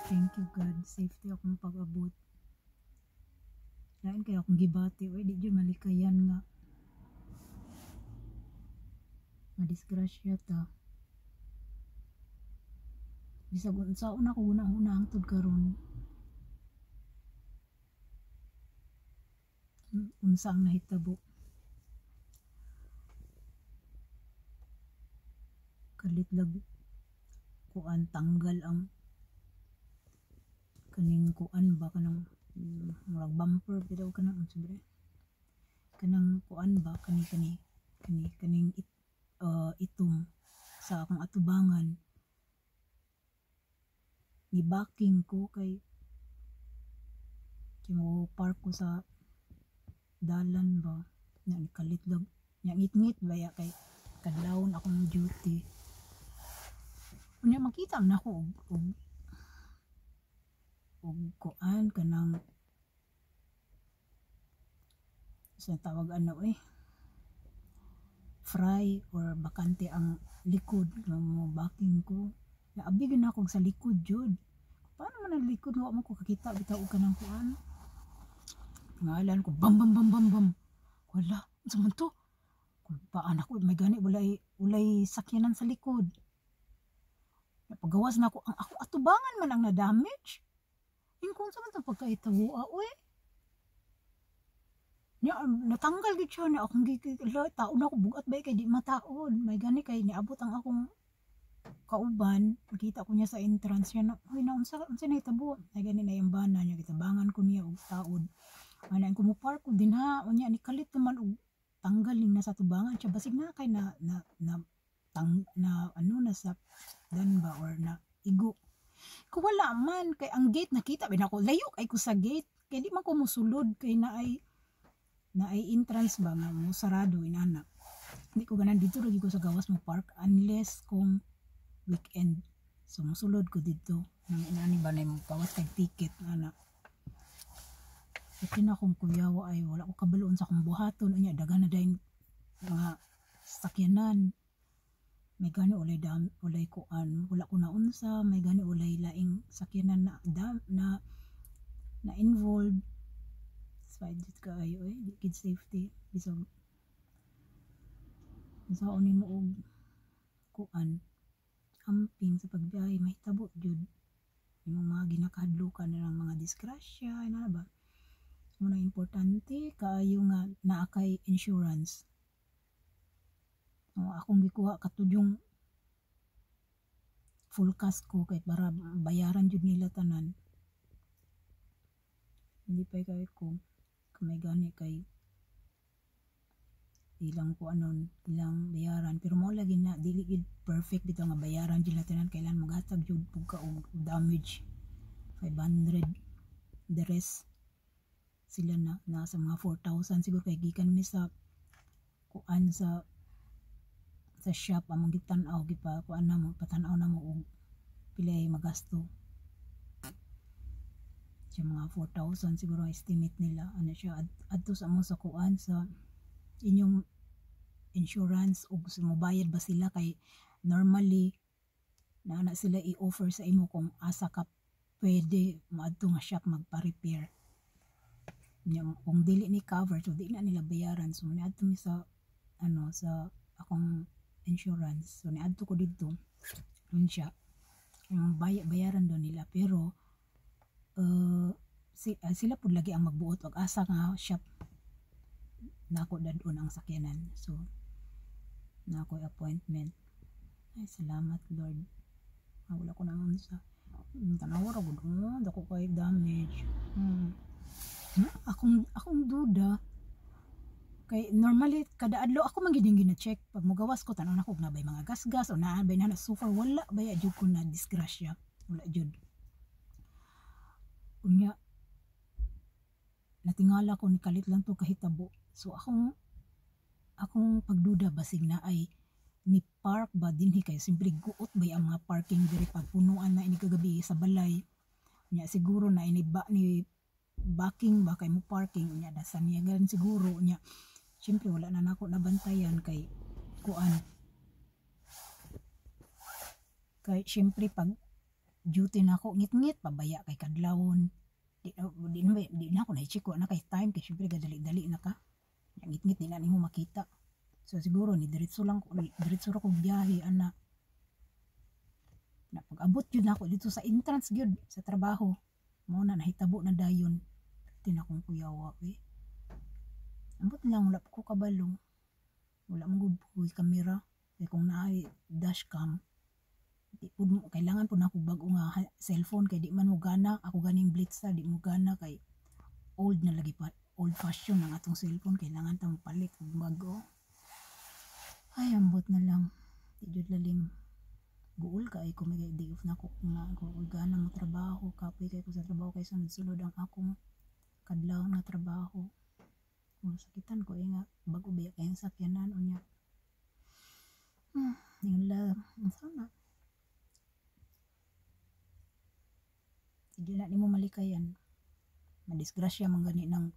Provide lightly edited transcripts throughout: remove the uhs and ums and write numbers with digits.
Thank you, God. Safety akong pag-abot. Lain kay akong gibati. Uy, di jud malikayan nga madisgrasya ta. Bisag unsaon ako huna-huna hangtod karon, unsa ang nahitabo. Kalit lag kuan, tanggal ang kaning kuan ba, kanang murag bumper bitaw, kanang unsa ba, kanang kuan ba, kani kani kani kaning itom sa akong atubangan. Ni backing ko kay mo park ko sa dalan ba na, ni kalit lag nya, ngit-ngit baya kay kadlawon akong duty. Unya makita man ako og kuan, kanang sa tawag ano eh, fry or bakante ang likod nga mo backing ko. Naabi gyud ako sa likod jud. Paano man ang likod nga wa man ko kakita bitaw og kanang kuan? Ngalan ko, bam bam bam bam bam. Wala, unsa man to? Kulpaan ako, may gani walay sakyanan sa likod. Pagawas na ako, ang ako atubangan man ang na-damage. Ingon, unsa man to pagkaitawo, oy? Nya natanggal gid siya na akong tao na ako, bugat ba kay di mataod. May gani kay niabot ang akong kauban, nakita ko niya sa entrance niya na, "Hoy, na unsa unsa nahitabo?" May gani na yung bana niya, gitabangan ko niya og taod. Ana ko mo park ko din ha, unya ni kalit naman og tanggal ning nasa tubangan siya, basig na kay na na na tang na ano na sa dan ba or na igo. Ko wala man kay ang gate nakita bin ako, layo kay ko sa gate kay di man ko mosulod kay na ay entrance ba nga mo sarado inana. Hindi ko ganan dito, lagi ko sa gawas mo park unless kung weekend. So mosulod ko dito nang inani ba na mo gawas kay ticket ana. Okay na akong kuyawa ay wala ko kabaloon sa akong buhaton. Unya daghan na dayon mga sakyanan. May gani ulay dam, ulay kuan, wala ko naunsa, may gani ulay laing sakyanan na dam, na na involved. So jud kaayo eh, di gid safety bisag unsaon nimo og kuan, amping sa pagbiyahe, mahitabo jud imong mga ginakahadlokan na ng mga disgrasya ina ba. Mao na importante kaayo nga naa kay insurance. O, akong gikuha katong full kasko kay para bayaran jud nila tanan. Hindi pa kay ko kung may gani kay ilang ko anon ilang bayaran, pero mao lagi na dili gid perfect bitaw nga bayaran jud nila tanan. Kailan maghatag jud pug ka og damage 500, the rest sila na. Nasa mga 4,000 siguro kay gikan mi sa kuan, sa shop among gitan-aw, gipa kuan na mo, patan-aw na mo og pilay magasto siya. Mga 4,000 siguro ang estimate nila ano siya. Adto sa mo sa kuan, sa inyong insurance ug mobayad ba sila, kay normally naa na sila i-offer sa imo kung asa ka pwede moadto nga shop magpa-repair. Nya kung dili ni cover, so di na nila bayaran. So niadto mi sa ano, sa akong insurance. So niadto ko didto, yun siya yung bayaran daw nila, pero sila pud lagi ang magbuot og asa nga shop nako dad-on ang sakyanan. So naa ko'y appointment. Ay, salamat, Lord. Ah, wala ko na unsa. Tanawa ra gud, oh, dako kay damage. Akong duda kay normally kada adlaw ako man gid yung gina-check. Pag mugawas ko, tan-aw nako na bay mga gasgas o naa bay na. So far wala baya jud ko na disgrasya, wala jud. Unya natingala ko ni kalit lang to kahitabo. So akong pagduda, basig na ay ni park ba dinhi kay siyempre guot bay ang mga parking diri pag punuan na ini kagabi sa balay. Unya siguro na ini ba ni backing ba kay mo parking, unya dasan niya gan siguro. Unya siyempre wala na nako nabantayan kay kuan, kay siyempre pag Duty na ako, ngit-ngit pabaya kay kadlawon. Di na ako na-check, wa na kay time kay syempre gadali-dali na ka. Ngit-ngit di na nimo makita. So siguro ni diretso lang ko, diretso ra kog biyahe ana. Na pag-abot yun ako dito sa entrance gyud sa trabaho. Mao na nahitabo na dayon. Tinakong kuyawa eh. Ambot lang, wala pa ko kabalo. Wala man gud ko'y kamera. Kay kung naay dashcam, di pud mo, kailangan pud nako bag-o nga cellphone kay di man mo gana ako ganing Blitz, di mo gana kay old na lagi pa, old fashion ang atong cellphone. Kailangan ta palit og bag-o. Ay, ambot na lang, di jud lalim. Guol kay ko, may day off na ko nga ko gana mo trabaho. Kapoy kay ko sa trabaho kay sunod-sunod ang akong kadlaw nga trabaho. Sakitan ko eh nga bag-o ba kayong sakyanan unya. Yun lang, unsa na. Hindi na nimo malikayan. Madisgrasya man gani ng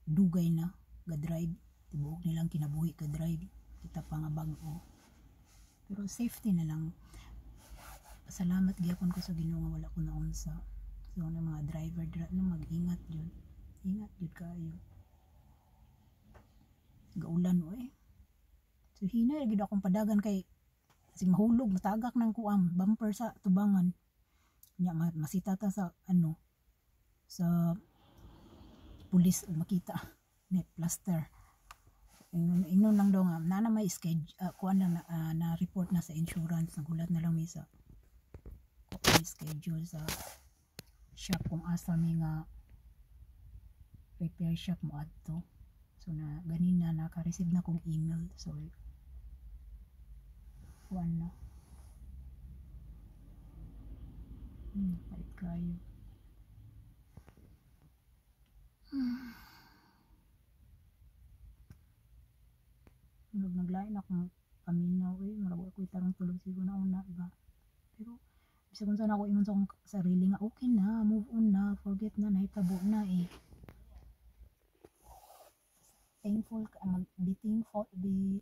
dugay na ga-drive. Tibuok nilang kinabuhi ka drive. Kita pa nga bag-o. Pero safety na lang. Salamat gyapon ko sa Ginoo nga wala ko naunsa. So na mga driver dra no, mag-ingat jud. Ingat jud kaayo. Gaulan oy. So hinay gyud akong padagan kay kasi mahulog, matagak ng kuang bumper sa tubangan. Nya masita ta sa ano, sa pulis o makita net plaster. Ingnon, ingnon lang daw nga na may schedule, kuan lang na, na report na sa insurance. Nagulat na lang mi sa may schedule sa shop kung asa mi nga repair shop mo adto. So na ganina naka-receive na kong email. So kuan na. Pait kayo. Murag naglain akong paminaw eh. Murag ako'y tarong tulog siguro na una ba. Pero bisag unsa na ako ingon sa akong sarili nga okay na, move on na, forget na, nahitabo na eh. Thankful ka, mag, be thankful, be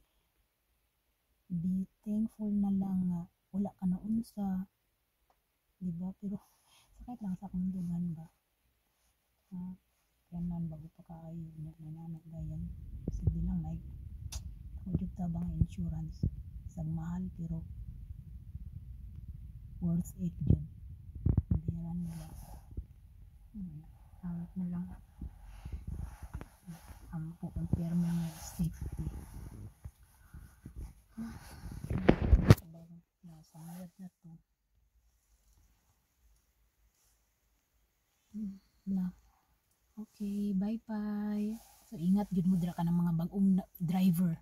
thankful na lang nga wala ka na unsa, diba? Pero sakit lang sa akong dugan ba. Kanan bago pa kaayo nya nananag dayan. Sige lang may ako jud tabang insurance. Sag mahal pero worth it jud. Bayaran nila. Awat na lang. Ampo ang pirma nga safety. Nasangayad na to. Na. Okay, bye-bye. So ingat jud mo dira ka ng mga bag-ong driver.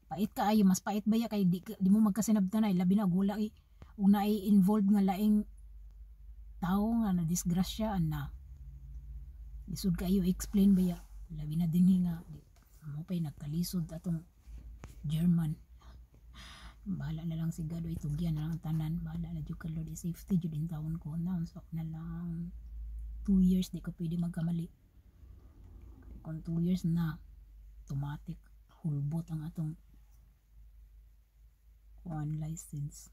Pait kaayo, mas pait baya kay di mo magkasinabtan ay labi na gula eh. Ug naay involved nga laing tawo nga na disgrasya na. Lisod kaayo explain baya. Labi na dinhi nga di, mo pay nagkalisod atong German. Bahala na lang si God, oy, tugyan na lang ang tanan. Bahala na jud ka Lord, safety jud in taon ko. Na unsa na lang 2 years di ko pwede magkamali. Kung 2 years na automatic hulbot ang atong kuan license.